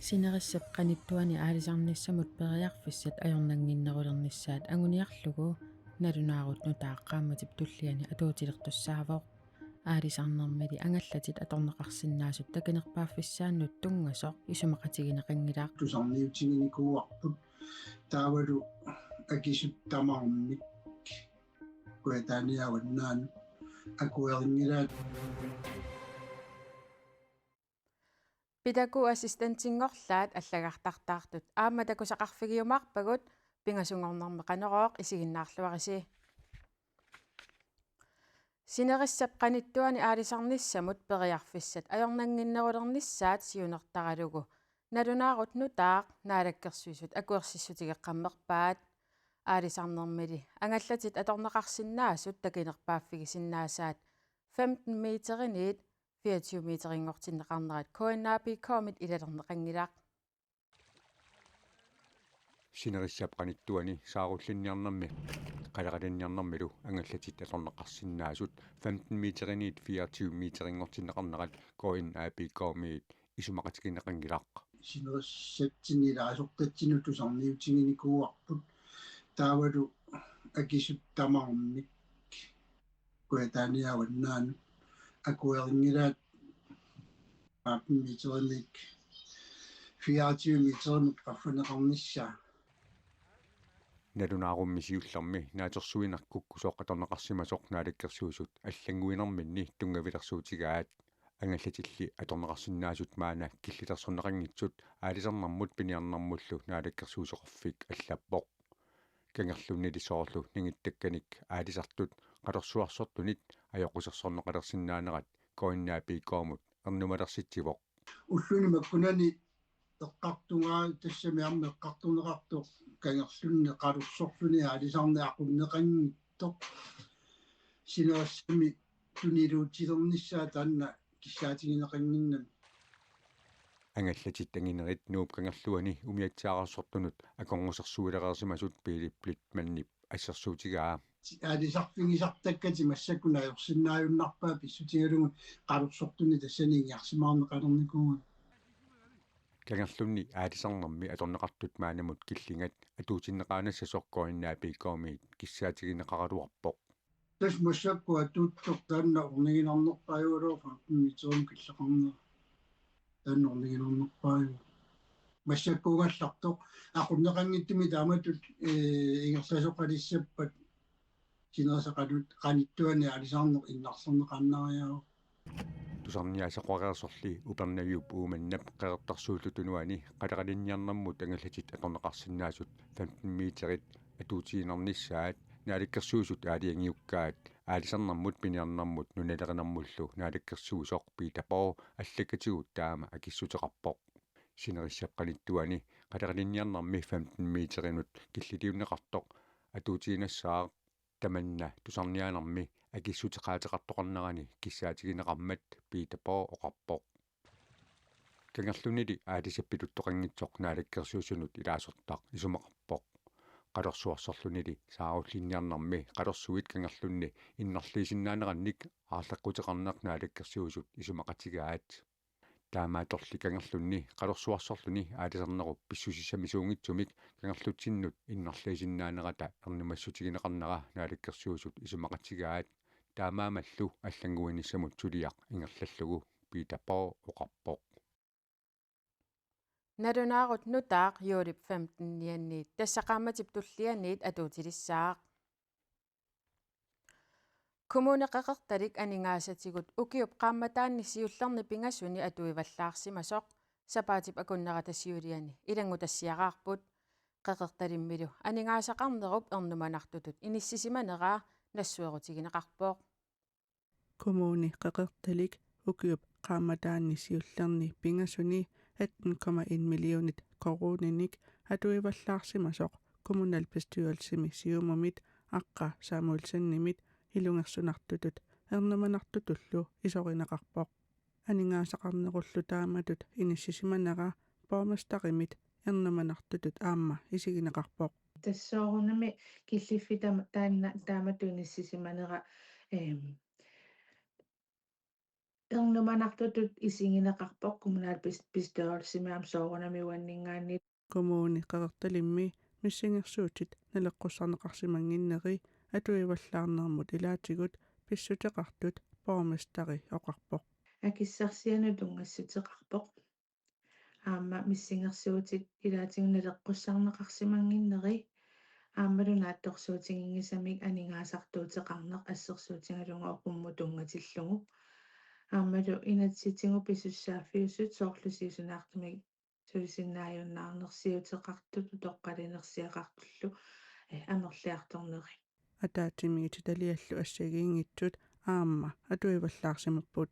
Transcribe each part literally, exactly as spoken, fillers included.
Sinerissap qanittuani aalisarnissamut periarfissat ajornannginnerulernissaat anguniarlugu nalunaarut nutaaq qaammatip tulliani atuutilertussaavoq. Aalisarnermili angallatit atorneqarsinnaasut takinerpaaffissaannut tunngasoq isumaqatigineqanngilaq. Tusarniutiginikuuarput taavalu akisut tamarmik kujataaniavannaanut akuerinngilaat. Pitakuassistentinngorlaat allagartartaartut aamma takusaqarfigiumaarpagut, pingasunngornermi Qanorooq isiginnaarluarisi. Sinerissap qanittuani aalisarnissamut periarfissat ajornannginnerulernissaat siunertaralugu nalunaarut nutaaq Naalakkersuisut akuersissutigeqqammerpaat. Aalisarnermili angallatit atorneqarsinnaasut takinerpaaffigisinnaasaat femten meteriniit fireogtyve meterinngortinneqarnerat K N A P K-mit ilalerneqanngilaq. Sinerissap qanittuani saarullinniarnermi qaleralinniarnermilu angallatit atorneqarsinnaasut femten meteriniit fireogtyve meterinngortinneqarnerat K N A P K-mit isumaqatigineqanngilaq. Sinerissatsinni ilaasortatsinni tusarniutiginikuuarput taavalu akisut tamarmik kujataaniavannaanut akuerinngilaat femten meterinik fireogtyve meterimut qaffanneqarnissaa. Nalunaarummi siullermi naatsorsuineq kukkusoq atorneqarsimasoq Naalakkersuisut allannguinerminni tunngavilersuutigaat. Angallatilli atorneqarsinnaasut maanna killilersorneqanngitsut aalisarnermut piniarnermullu Naalakkersuisoqarfik allappoq. Kangerlunnili soorlu ningittakkanik aalisartut qalersuarsortunit ajoqusersorneqalersinnaanerat K N A P K-mut ernumalersitsivoq. Ulluni makkunani eqqartugaa tassami aamma eqqartorneqartoq Kangerlunni qalersorluni aalisarneq aqunneqanngitsoq sinerissami tuniluutilernissaa taanna kissaatigineqannginnami. Angallatit anginerit Nuup Kangerluani umiatsiaararsortunut akornusersuilereersimasut Pele Blitmannip assersuutigaa. Aalisarfigisartakkatit massakkut ajorsinnaajunnarpaat pissutigalugu qalersortuni tassani ingerlaarsimaarneqalernikuugatta. Kangerlunni aalisarnermi atorneqartut maannamut killingat atuutinneqaanassasoq K N A P K-mit kissaatigineqaraluarpoq. Tassa massakkut atuuttoq taanna orniginarnerpaajugaluarpoq femten meterimut killeqarnera. Taanna orniginarnerpaajuvoq. Massakkuugallartoq aqunneqanngitsumik taamatut, ee, ingerlasoqalissappat sinerissap qanittuani aalisarneq innarlerneqaannariaruk. Tusarniaasoqareersorli Upernaviup Uummannap Qeqertarsuullu Tunuani qaleralinniarnermut angallatit atorneqarsinnaasut femten meterit atuutiinnarnissaat Naalakkersuisut aalajangiukkaat aalisarnermut piniarnermut nunalerinermullu naalakkersuisoq Peter Borg allakkatigut taama akissuteqarpoq. Sinerissap qanittuani qaleralinniarnermi femten meterinut killiliunneqartoq atuutiinnassaaq tamanna tusarniaanermi akissuteqaateqartoqarnerani kissaatigineqarmat Peter Borg oqarpoq. Kangerlunnili aalisap piluttoqanngitsoq Naalakkersuisunut ilaasortaq isumaqarpoq. Qalersuarsorlunili saarullinniarnermi qalersuit Kangerlunni innarliisinnaanerannik aarleqquteqarneq Naalakkersuisut isumaqatigaat. Taamaattorli Kangerlunni qalersuarsorluni aalisarnerup pissusissamisuunngitsumik Kangerlutsinnut innarliisinnaanerata ernumassutigineqarnera Naalakkersuisut isumaqatigaat. Taamaammallu allannguinissamut suliaq ingerlallugu Peter Borg oqarpoq. Nalunaarut nutaaq juulip femtenianniit tassa qaammatip tullianiit atuutilissaaq. Kommune Qeqertalik aningaasatigut ukiup qaammataani siullerni pingasuni atuivallaarsimasoq sapaatip akunnerata siuliani ilanngutassiaraarput. Qeqertalimmilu aningaasaqarnerup ernumanartutut inissisimaneraa nassuerutigineqarpoq. Kommune Qeqertalik ukiup qaammataani siullerni pingasuni atten komma en millionit koruuninik atuivallaarsimasoq kommunalbestyrelsimi Siumumit Aqqa Samuelsenimit ilungersunartutut ernumanartutullu isorineqarpoq. Aningaasaqarnerullu taamatut inissisimanera borgmesterimit ernumanartutut aamma isigineqarpoq. Tassa soorunami killiffik taama-, taanna taamatut inissisimanera, eem, Numanartutut isigineqarpoq kommunalbestyrelsimi aamma soorunami uanninngaanniit. Kommuni Qeqertalimmi missingersuutit naleqqussarneqarsimannginneri atuivallaarnermut ilaatigut pissuteqartut borgmesteri oqarpoq. Akissarsianut tunngassuteqarpoq. Aamma missingersuutit ilaatigut naleqqussarneqarsimannginneri aammalu naatsorsuutiginngisamik aningaasartuuteqarneq assersuutigalugu oqummut tunngatillugu. Aammalu inatsisitigut pisussaaffiusut soorlu siusinaartumik sulisinnaajunnaarnersiuteqartut utoqqalinersiaqartullu, eh, amerliartorneri. Ataatsimiititaliallu assigiinngitsut aamma atuivallaarsimapput.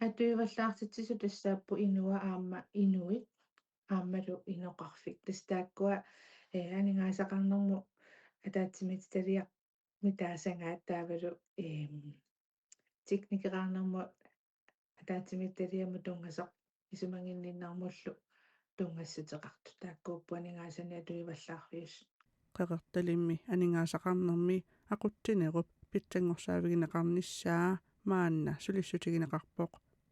Atuivallaartitsisut tassaapput inua aamma inuit aammalu inoqarfik. Tassa taakkua, eh, aningaasaqarnermut ataatsimiititaliaq mitaasagaat taavalu, ehm, teknikeqarnermut ataatsimiititaliamut tunngasoq isumaginninnermullu tunngassuteqartut. Taakkuupput aningaasanik atuivallaarfiusut. Qeqertalimmi aningaasaqarnermi aqutsinerup pitsanngorsaavigineqarnissaa maanna sulissutigineqarpoq.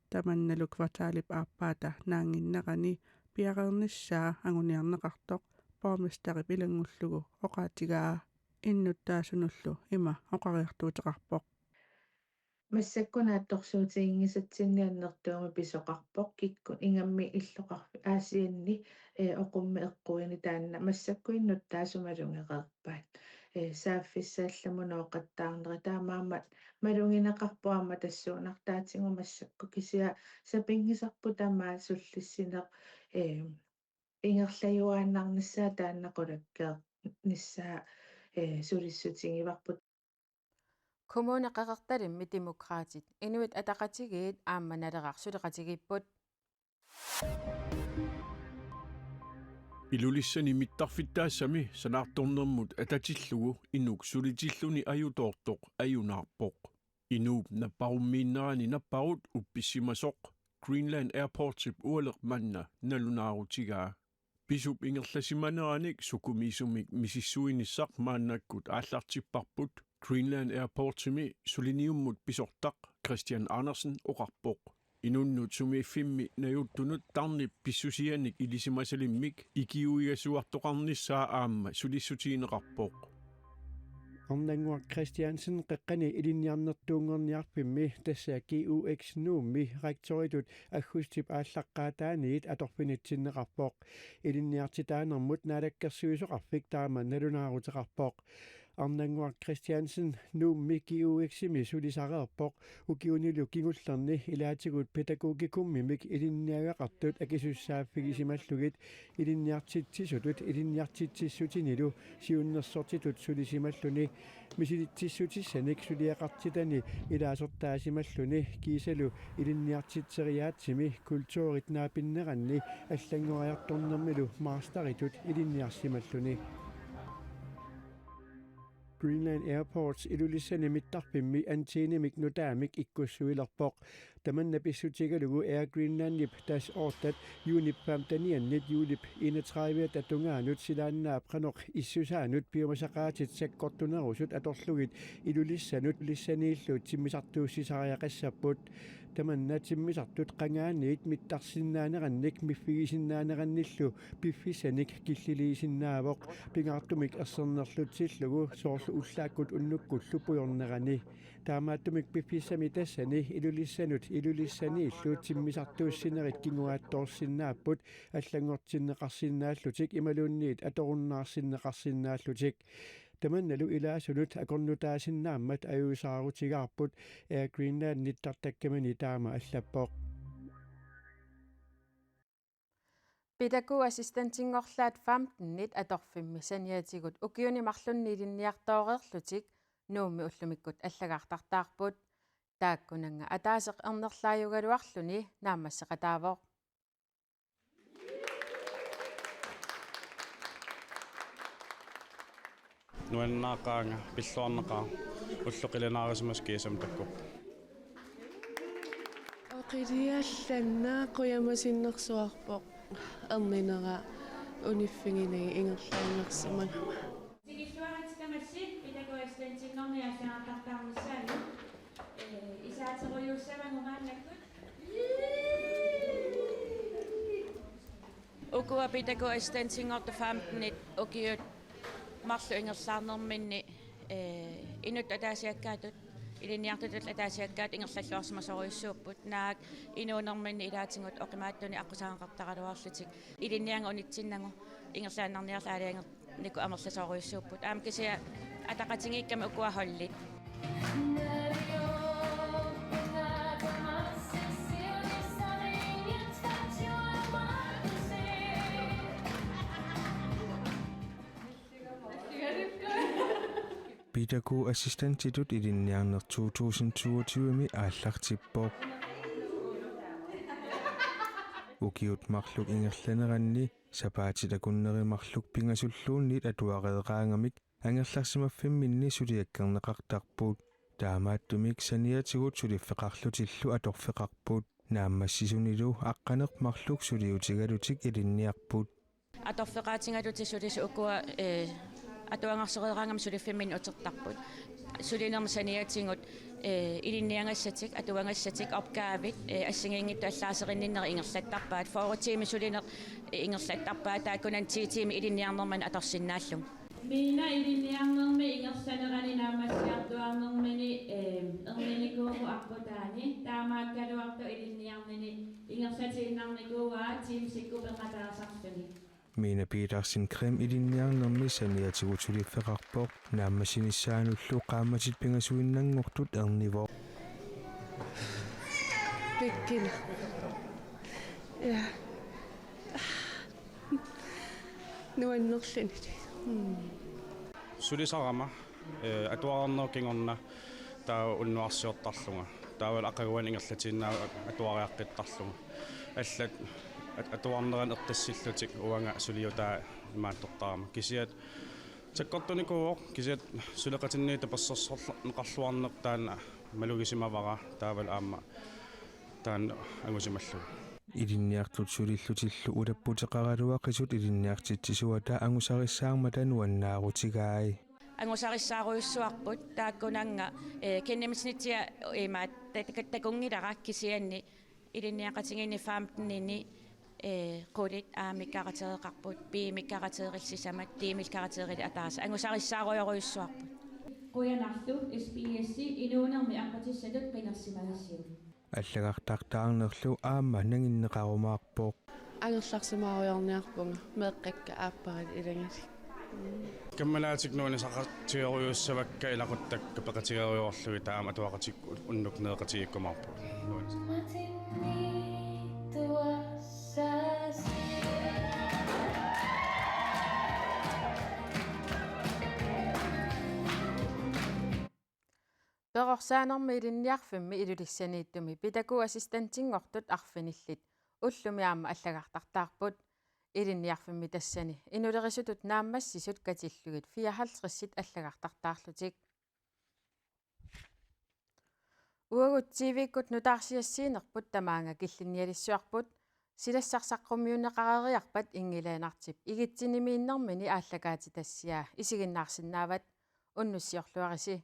Tamannalu kvartalip aappaata naannginnerani piareernissaa anguniarneqartoq borgmesterip ilanngullugu oqaatigaa. Innuttaasunullu ima oqariartuuteqarpoq. Massakkut naatsorsuutiginngisatsinni annertuumik pisoqarpoq, kikkut ingammik illoqarfik Aasianni, eh, oqummik eqquini taanna massakkut innuttaasut malugereerpaat. Eh, saaffissaallamut nooqattaarneri taamaammat malugineqarpoq aamma tassuunartaatigut massakkut kisianni sapinngisarput tamaat sullissineq, eh, ingerlajuaannarnissaa taanna qulakkeernissaa, eh, sulissutigivarput. Kommune Qeqertalimmi Demokraatit, Inuit Ataqatigiit aamma Naleraq suleqatigiipput. Ilulissani mittarfittaassami sanaartornermut atatillugu inuk sulitilluni ajutoortoq ajunaarpoq. Inuup napparummiinnerani napparut uppissimasoq Greenland Airportsip ualeq manna nalunaarutigaa. Pisup ingerlasimaneranik sukumiisumik misissuinissaq maannakkut aallartipparput Greenland Airportsimi suliniummut pisortaq Christian Andersen oqarpoq. Inunnut sumiiffimmi najuuttunut tarnip pissusianik ilisimasalimmik ikiuigasuartoqarnissaa aamma sulissutigineqarpoq. Arnannguaq Christiansen qeqqani ilinniarnertuunngorniarfimmi, tassa G U X Nuummi rektoritut aggustip aallaqqaataaniit atorfinitsinneqarpoq. Ilinniartitaanermut naalakkersuisoqarfik taama nalunaaruteqarpoq. Arnannguaq Christiansen Nuummi G U X-imi sulisareerpoq. Ukiunilu kingullerni ilaatigut pædagogikummimik ilinniagaqartut akisussaaffigisimallugit ilinniartitsisutut ilinniartitsissutinilu siunnersortitut sulisimalluni, misilitsissutissanik suliaqartitani ilaasortaasimalluni kiisalu ilinniartitseriaatsimi kulturit naapinneranni allanngoriartornermilu masteritut ilinniarsimalluni. Greenland Airports Ilulissani mittarfimmi antennimik nutaamik ikkussuilerpoq. Tamanna pissutigalugu Air Greenlandip Dash otte juunip femteniannit juulip enogtredive tungaanut silaannaap qanoq issusaanut piumasaqaatit sakkortunerusut atorlugit Ilulissanut Ilulissaniillu timmisartuussisariaqassapput. Tamanna timmisartut qangaaniit mittarsinnaanerannik miffigisinnaanerannillu piffissanik killiliisinnaavoq, pingaartumik ersernerlutsillugu soorlu ullaakkut unnukkullu pujornerani. Taamaattumik piffissami tassani Ilulissanut Ilulissaniillu timmisartuussinerit kinguaattoorsinnaapput allanngortinneqarsinnaallutik imaluunniit atorunnaarsinneqarsinnaallutik. Tamannalu ilaasunut akornutaasinnaammat ajuusaarutigaarput, Air Greenland nittartakkamini taama allappoq. Pædagogassistentinngorlaat femtenit atorfimmi saniatigut ukiuni marlunni ilinniartooreerlutik Nuummi ullumikkut allagaartartaarput. Taakkunannga ataaseq ernerlaajugaluarluni naammasseqataavoq. Nuannaaqaanga, pilluarnaqaaq, ulloq qilanaarisimasoq kiisami takkuppoq. Oqiliallanna qujamasinnersuarpoq erninera uniffiginagit ingerlaannarsimagama. Tikilluaritsi tamassi pædagogassistentinngorniassagaartartaarnissaanut, eh, isaaterujussuussavagut maannakkut. Ukua pædagogassistentinngortut femtenit ukiut marluk ingerlaarnerminni, eh, inuttut ataasiakkaatut, ilinniartutut ataasiakkaatut ingerlalluarsimasorujussuupput. Naak inuunerminni ilaatigut oqimaatsunik aqqusaagaqartaraluarlutik. Ilinniagaq unitsinnagu ingerlaannarniarlugu aalajangernikut amerlasoorujussuupput. Aamma kisianni ataqatigiikkami ukua holdit. Pædagogassistentitut ilinniarneq to tusind toogtyve-mi aallartippoq. Ukiut marluk ingerlaneranni sapaatit akunneri marluk pingasulluunniit atuareeraangamik angerlarsimaffimminni suliakkerneqartarput. Taamaattumik saniatigut suliffeqarlutillu atorfeqarput. Naammassisunilu aqqaneq-marluk suliutigalutik ilinniarput. Atorfeqaatigalutik sulisut ukua, eh, atuagarsoreeraangamik suliffimminni utertarput. Sulinermi saniatigut, eh, ilinniagassatik, atuagassatik, opgavit, eh, assigiinngitsut allaaserinninnerit ingerlattarpaat. Fyrre tiimit sulineq, eh, ingerlattarpaat, taakkunani ti tiimit ilinniarnermini atorsinnaallugu. Miina ilinniarnermi ingerlanerani naammassiartuaarnermini, eh, ernikuuvoq aqqutaani, taamaakkaluartoq ilinniarnini ingerlatiinnarnikuuaa Teamsikkut peqataasarluni. Miina Petersen Krim ilinniarnermi saniatigut suliffeqarpoq, naammassinissaanullu qaammatit pingasuinnanngortut ernivoq. Pikkina. Ja. Nuannerluni. Mm. Sulisarama, eh, atuarnerup kingorna taava unnuarsiortarlunga. Taavalu aqaguani ingerlatiinnaavunga atuariaqqittarlunga. Allat at-, atuarnerani ertassillutik uanga suliutaa imaattortarama. Kisiat sakkortunikuuvoq, kisiat suleqatinniit tapersersorneqarluarneq taanna malugisimavara taavalu aamma taanna angusimallugu. Ilinniartut sulillutillu ulapputeqaraluaqisut ilinniartitsisuata angusarissaarmata nuannaarutigai. Angusarissaarujussuarput taakkunannga, eh, gennemsnittia imaat ta-, ta-, takunngilara kisianni ilinniaqatigiinni femtenini, eh, qulit A-mik karaktereqarput, B-mik karakterit sisamat, D-mik karakterit ataaseq. Angusarissaarujorujussuarput. Qujanarlu S B S-i inuunermi aqqutissatut qinersimagassiuk. Allagartartaarnerlu aamma nanginneqarumaarpoq. Angerlarsimaarujoorniarpunga meeqqakka aappariit ilagalik. Kammalaatikka nuannisaqatigerujussuakka ilaquttakka peqatigerujoorlugit taama atuaqatikkut unnuk nereqatigiikkumaarpugut. Nuannis. Perorsaanermi Ilinniarfimmi Ilulissaniittumi pædagogassistentinngortut arfinillit ullumi aamma allagartartaarput. Ilinniarfimmi tassani inulerisutut naammassisut katillugit fireoghalvtredsit allagartartaarlutik. Uagut T V-kkut nutaarsiassiinerput tamaanga killinnialissuarput, silassaq saqqummiunneqareeriarpat Inge Lennartip Igitsinimiinnermini aallakaatitassiaa isiginnaarsinnaavat, unnussiorluarisi.